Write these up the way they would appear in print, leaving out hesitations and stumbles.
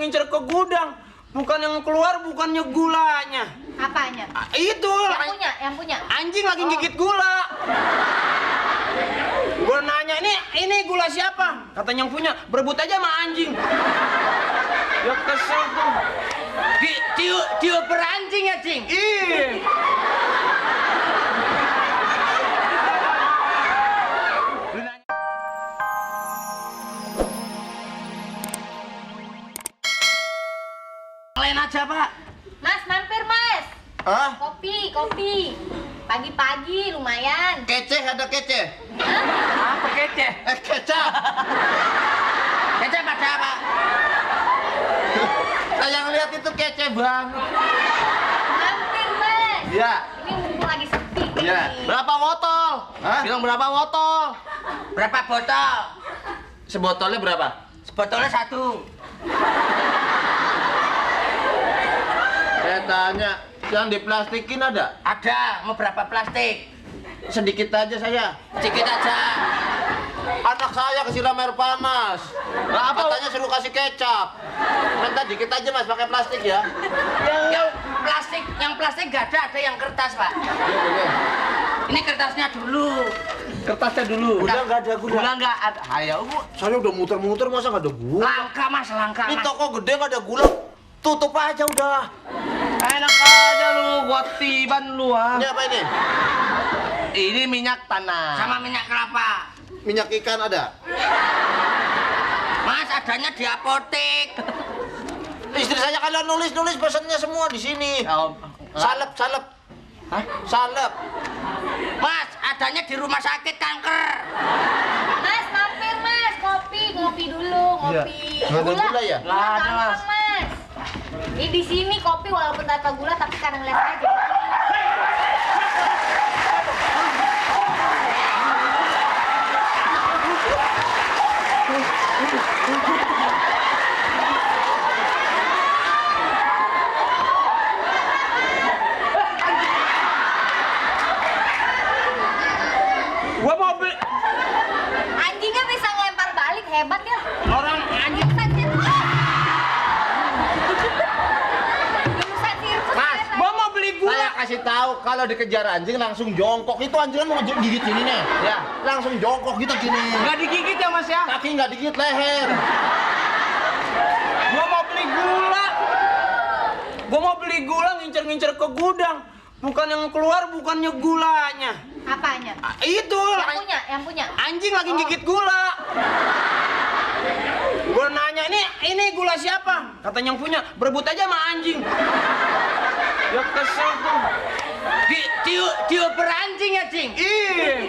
ngincer-ngincer ke gudang. Bukan yang keluar, bukannya gulanya. Apanya? Itu. Yang punya. Anjing lagi gigit gula. Gue nanya, ini gula siapa? Katanya yang punya, berebut aja sama anjing. Ya kesel tuh. Tiup beranjing ya, Cing? Ih. Lain aja, Pak. Mas, mampir Mas. Hah? Kopi. Pagi-pagi lumayan. Kece ada kece. Hah? Apa kece? Kecap. Kece pada apa? Saya ngeliat itu kece banget. Mampir Mas. Iya. Ini mumpung lagi sepi nih. Iya. Berapa botol? Hah? Bilang berapa botol? Berapa botol? Sebotolnya berapa? Sebotolnya 1. Saya tanya, yang diplastikin ada? Ada, mau berapa plastik? Sedikit aja saya. Sedikit aja. Anak saya kesiram air panas. Katanya suruh kasih kecap. Minta dikit aja Mas, pakai plastik ya. Yang plastik nggak ada yang kertas, Pak. Iya. Ini kertasnya dulu. Kertasnya dulu. Udah nggak ada gula. Gula nggak ada. Ayo, Bu. Saya udah muter-muter masa nggak ada gula? Langka, Mas, langka. Ini Mas. toko gede nggak ada gula. Tutup aja udah. Enak aja lu, gua tiban lu, ah. Ini apa ini? Ini minyak tanah. Sama minyak kelapa. Minyak ikan ada? Mas, adanya di apotek. Istri saya kalau nulis pesannya semua di sini. Oh, Salep. Hah? Salep. Mas, adanya di rumah sakit kanker. Mas, mampir Mas. Kopi dulu, ngopi. Iya. Nggak ada gula ya? Nggak ada, gampang, Mas. Mas. Ini di sini kopi walaupun tanpa gula tapi kadang les aja. Gua mau beli Anjingnya bisa ngelempar balik, hebat ya. orang anjing. Lulusan sirkus. Mas, hebat. Gua mau beli gula. Saya kasih tahu kalau dikejar anjing langsung jongkok. Itu anjing kan mau gigit gini nih. Ya, langsung jongkok gitu gini. Nggak digigit ya Mas ya? Kaki nggak digigit leher. Gua mau beli gula. Gua mau beli gula ngincer-ngincer ke gudang. Bukan yang keluar, bukannya gulanya. Apanya? Itu. Yang punya. Anjing lagi gigit gula. Gue nanya, ini gula siapa? Katanya yang punya, berebut aja sama anjing. Ya kesel tuh. Tiup beranjing ya, Cing? Ih.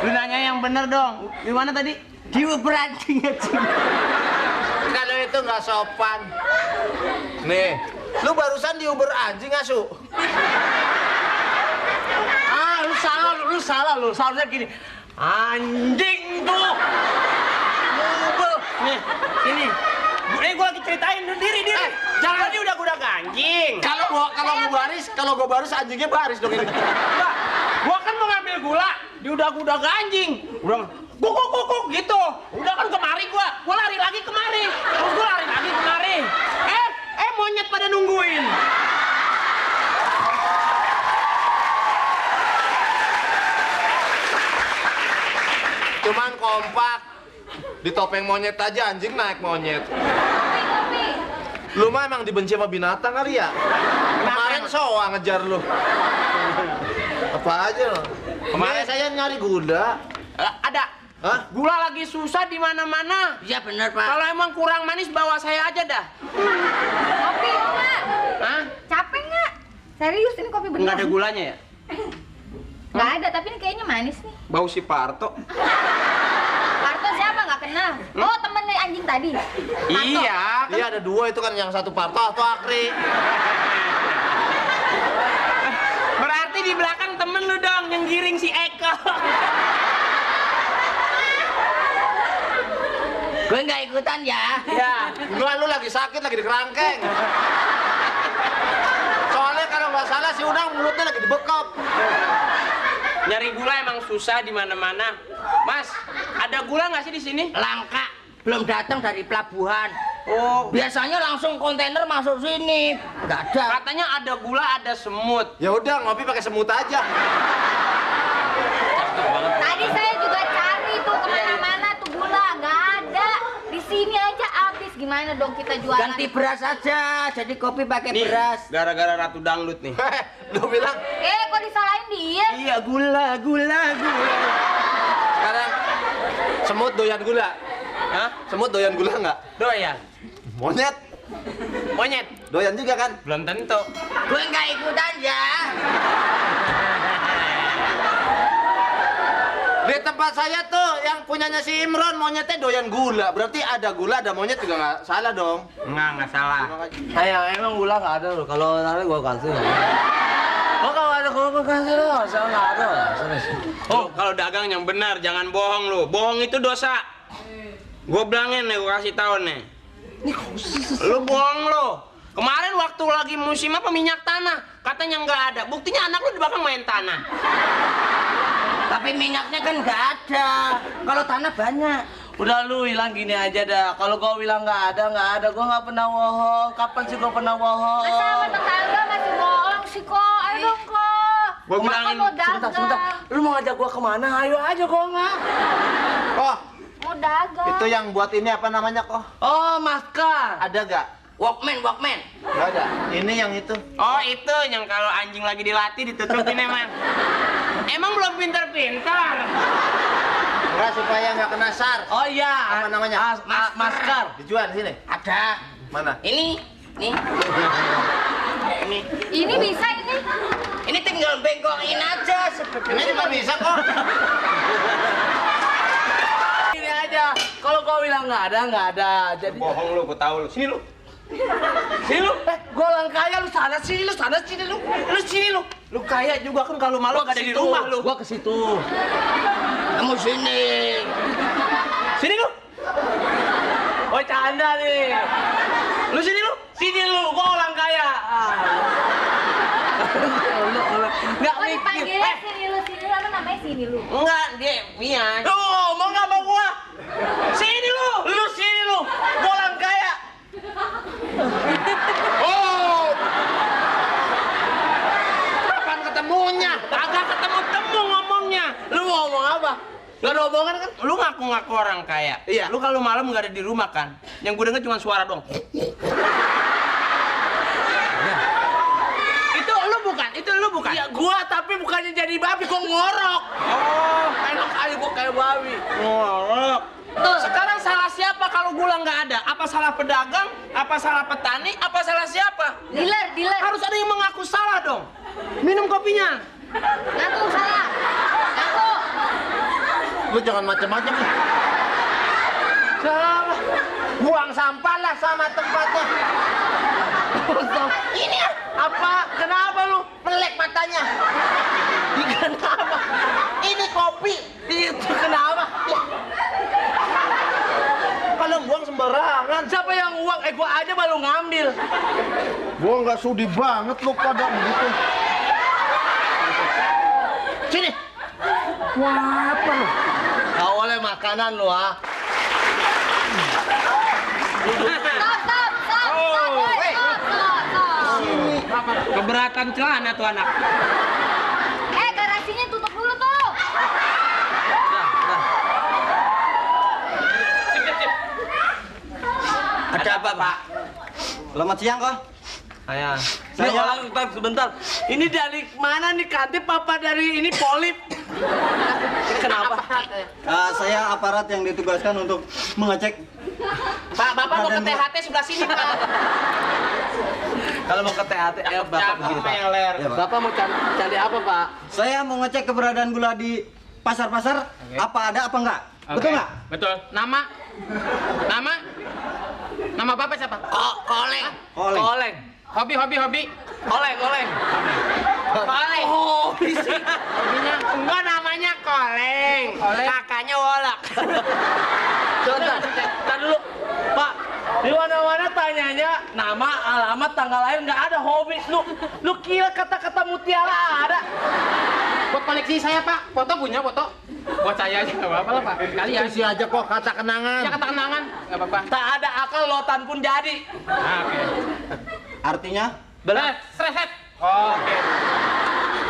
Lu nanya yang bener dong. Gimana tadi? Tiup beranjing ya, Cing? Kalau itu nggak sopan. Nih, lu barusan diuber anjing asu. Lu salah. Seharusnya gini. Anjing tuh. Ngubel. Nih, ini. Gua lagi ceritain diri. Jangan dia udah anjing. Kalau gua baris anjingnya baris dong ini. Enggak. Gua kan mau ngambil gula, diudag-udag anjing. Udah kuk gitu. Udah kan kemari gua lari lagi kemari. Terus gua lari lagi kemari. Monyet pada nungguin. Cuman kompak. Di topeng monyet aja anjing naik monyet. Kopi. Lu mah emang dibenci sama binatang kali ya? Kemarin soa ngejar lu. Apa aja lo? Kemarin saya nyari gula. Ada. Hah? Gula lagi susah di mana-mana. Iya bener, Pak. Kalau emang kurang manis bawa saya aja dah. Kopi enggak? Hah? Capek nggak? Serius ini kopi bener? Enggak ada gulanya ya? Nggak ada, tapi ini kayaknya manis nih. Bau si Parto. Parto siapa? Nggak kenal. Oh, temennya anjing tadi. Parto. Iya. Iya ada dua itu kan, yang satu Parto atau Akri. Berarti di belakang temen lu dong yang giring si Eko. Gue nggak ikutan ya. Ya. Enggak, lu lagi sakit, lagi di kerangkeng. Soalnya kalau nggak salah si Unang mulutnya lagi dibekap. Nyari gula emang susah di mana-mana. Mas, ada gula nggak sih di sini? Langka, belum datang dari pelabuhan. Oh, Biasanya langsung kontainer masuk sini. Nggak ada. katanya ada gula, ada semut. Ya udah ngopi pakai semut aja. Tadi saya juga cari tuh kemana-mana tuh gula, nggak ada. Di sini aja habis. Gimana dong kita jualan? Ganti beras aja, jadi kopi pakai Nih, beras. gara-gara Ratu Dangdut nih. Lu bilang Kok disalahin dia? Iya, gula. sekarang semut doyan gula. Hah? Semut doyan gula nggak? Doyan. Monyet Monyet? doyan juga kan? Belum tentu. Gue nggak ikutan ya. Di tempat saya tuh yang punyanya si Imron monyetnya doyan gula. Berarti ada gula, ada monyet juga nggak salah dong. Nggak salah. Emang gula nggak ada loh. Kalau ada gua kasih. Oh kalau ada gua kasih loh. Saya nggak ada. Oh, kalau dagang yang benar, jangan bohong lu. Bohong itu dosa. Gue bilangin nih, gue kasih tahu nih. Lu bohong lu. Kemarin waktu lagi musim apa minyak tanah, katanya nggak ada. Buktinya anak lu di belakang main tanah. Tapi minyaknya kan nggak ada. Kalau tanah banyak. Udah lu hilang gini aja dah. Kalau kau bilang nggak ada. Gua nggak pernah bohong. Kapan sih gua pernah bohong? Masa sama tetangga masih bohong sih kok? Ayo dong kok. Gua bilangin, mau dagang. Sebentar. Lu mau ngajak gua kemana? Ayo aja kok nggak. Oh, Mau dagang. itu yang buat ini apa namanya kok? Oh masker. Ada gak? Walkman. Nggak ada. Ini yang itu. oh itu yang kalau anjing lagi dilatih ditutupin emang. Emang belum pintar-pintar. Enggak supaya nggak kena SAR. Oh iya. Apa namanya? Masker. Dijual di sini. Ada. Mana? Ini. Nih. Ini bisa ini. Ini tinggal bengkokin aja. Ini juga bisa kok. Gini aja. Kalau kau bilang nggak ada. Jadi Bohong lu, gue tahu lu. Sini lu. Sini lu. gua orang kaya lu sana sini lu. Lu sini lu. Lu kaya juga kan kalau malu nggak ada di rumah lu. Gua ke situ. Kamu sini. Sini lu. Oh canda nih. Lu sini lu. Sini lu, gua orang kaya. Nggak Kok mikir. dipanggilnya sini lu apa namanya sini lu? Enggak, dia Mia. Lu mau nggak sama gua? Sini lu. Lu sini lu, gua orang kaya. Oh. Kapan ketemunya? Kagak ketemu ngomongnya. Lu mau ngomong apa? Gak ada omongan kan? Lu ngaku-ngaku orang kaya. Iya. Lu kalau malam nggak ada di rumah kan? Yang gue denger cuma suara dong. Itu lu bukan. Ya gua tapi bukannya jadi babi, gua ngorok. Oh, Enak aja gua kayak babi. ngorok. Sekarang salah siapa kalau gula nggak ada? Apa salah pedagang? Apa salah petani? Apa salah siapa? Dealer. Harus ada yang mengaku salah dong. Minum kopinya. Ngaku salah. Ngaku. Lu jangan macam-macam. Salah. Buang sampah lah sama tempatnya. Ini apa? Kenapa lu? Pelek matanya. Kenapa? Ini kopi. Itu kenapa? Kalau buang sembarangan. Siapa yang uang? Gua aja baru ngambil. Gua nggak sudi banget lu pada begitu. Sini. Wah, apa lu? Gak boleh makanan lu, ah. Stop. Woi, stop. Keberatan celana tuh anak. Garasinya tutup dulu tuh. Sip. Ada apa, Pak? Selamat siang kok. Saya orang sebentar. Ini dari mana nih Kantip apa dari ini Polip? Kenapa? Saya aparat yang ditugaskan untuk mengecek. Pak, Bapak mau ke THT sebelah sini, Pak. Kalau mau ke THT, Bapak begini, Pak. ler. Ya, Pak. Bapak mau cari apa, Pak? Saya mau ngecek keberadaan gula di pasar-pasar. Apa ada apa enggak? Betul nggak? Betul. Nama Bapak siapa? Koleng. Koleng. Hobi. Koleng. Koleng. Oh, isi. Hobinya enggak namanya Koleng. Kakaknya Wolak. Bentar dulu. Pak, di mana-mana tanyanya nama, alamat, tanggal lahir nggak ada hobi. Lu kira kata-kata mutiara ada? Buat koleksi saya, Pak. Foto punya foto. Buat saya aja nggak apa-apa lah, Pak. Kalian. Isi aja kok kata kenangan. Ya kata kenangan, nggak apa-apa. Tak ada akal lotan pun jadi. Nah, oke. Artinya? Belas, reset. Oke.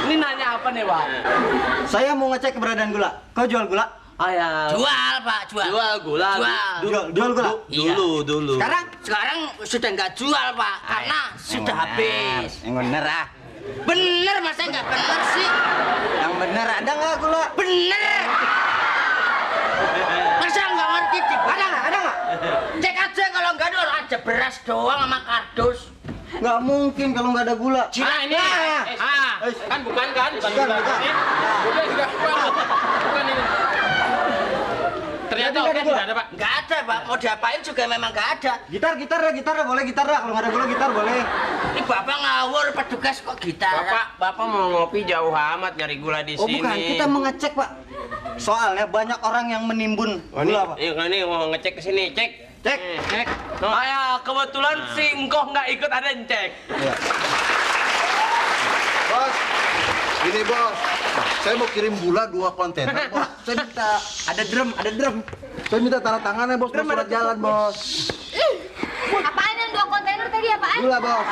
Ini nanya apa nih, Pak? Saya mau ngecek keberadaan gula. Kau jual gula? Ayah. Jual, Pak, jual. Jual gula. Jual. Jual gula? Iya. Dulu. Sekarang sudah nggak jual, Pak, karena sudah habis. Yang bener ah. Bener, masa nggak bener sih? Yang bener ada nggak gula? Bener. Masa nggak ngerti? Ada nggak? Cek aja kalau nggak ada beras doang sama kardus. Nggak mungkin kalau nggak ada gula. Ah, ini. Kan bukan kan? Bukan. Bukan. Ini. Udah. Bukan ini. Ternyata oke tidak ada, Pak. Nggak ada, Pak. Mau diapain juga memang nggak ada. Gitar dah, boleh gitar dah. Kalau nggak ada gula gitar boleh. Ini Bapak ngawur petugas kok gitar. Bapak mau ngopi jauh amat nyari gula di Oh sini. bukan, kita mengecek Pak. Soalnya banyak orang yang menimbun gula Pak. Ini mau ngecek ke sini, cek. Cek. Ayah, kebetulan si engkau nggak ikut ada cek. Bos, ini bos. Saya mau kirim gula 2 kontainer, bos. Saya minta Ada drum. saya minta tanda tangannya, bos. Buat surat jalan, bos. Apaan yang 2 kontainer tadi apaan? Gula, bos.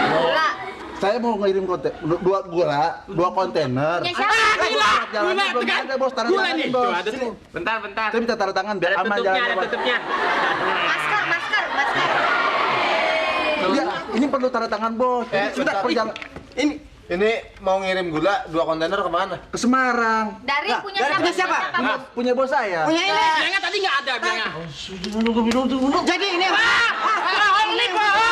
Gula. Saya mau ngirim kontainer 2 kontainer. Punya siapa? Surat jalannya belum ada, bos. Tanda tangan, bos. Ada tuh. Bentar. Saya minta tanda tangan biar aman jalannya, Ada bos. tutupnya. Masker. Iya, ini perlu tanda tangan, bos. Sudah perjalanan. Ini mau ngirim gula 2 kontainer kemana? Ke Semarang. Dari Nah, punya dari siapa? punya siapa? Bos? Punya bos saya. Punya ini. Bilangnya tadi nggak ada bilangnya. Jadi ini. Ini, Pak.